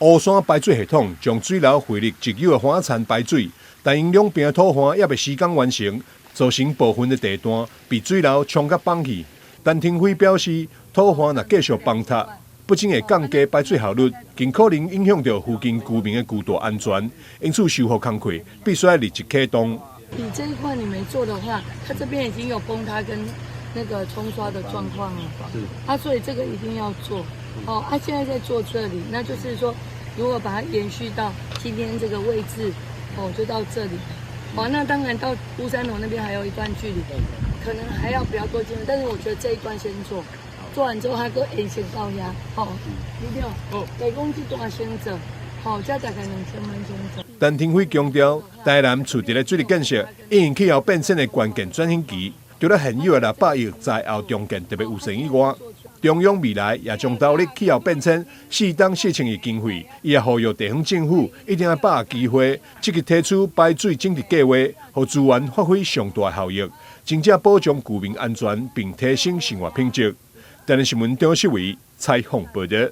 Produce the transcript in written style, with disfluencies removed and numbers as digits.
烏山排水系統將水流匯入既有的旱仔田排水，但因兩邊的土岸猶未施工完成，造成部分的地段被水流沖甲崩去。陳亭妃表示，土岸若繼續崩塌，不僅會降低排水效率，更可能影響到附近居民的居住安全。因此，修復工課必須立即啟動。你這一塊你沒做的話，它這邊已經有崩塌跟那個沖刷的狀況了。啊，所以這個一定要做。哦，啊，現在在做這裡，那就是說，如果把它延續到今天這個位置，哦，就到這裡。哦，那當然到烏山頭那邊還有一段距離，可能還要比較多經驗，但是我覺得這一段先做，做完之後它閣延伸到遐。哦，你了，等於講這段先做，好，這大概2000萬先做。陳亭妃強調，台南處佇咧水利建設因應氣候變遷的關鍵轉型期，除了現有的600億災後重建特別預算以外，中央未來也將投入氣候變遷4檔4000億經費。伊也呼籲地方政府一定要把握機會，積極提出排水整治計劃，予資源發揮上大效益，真正保障居民安全，並提升生活品質。台南新聞張世維採訪報導。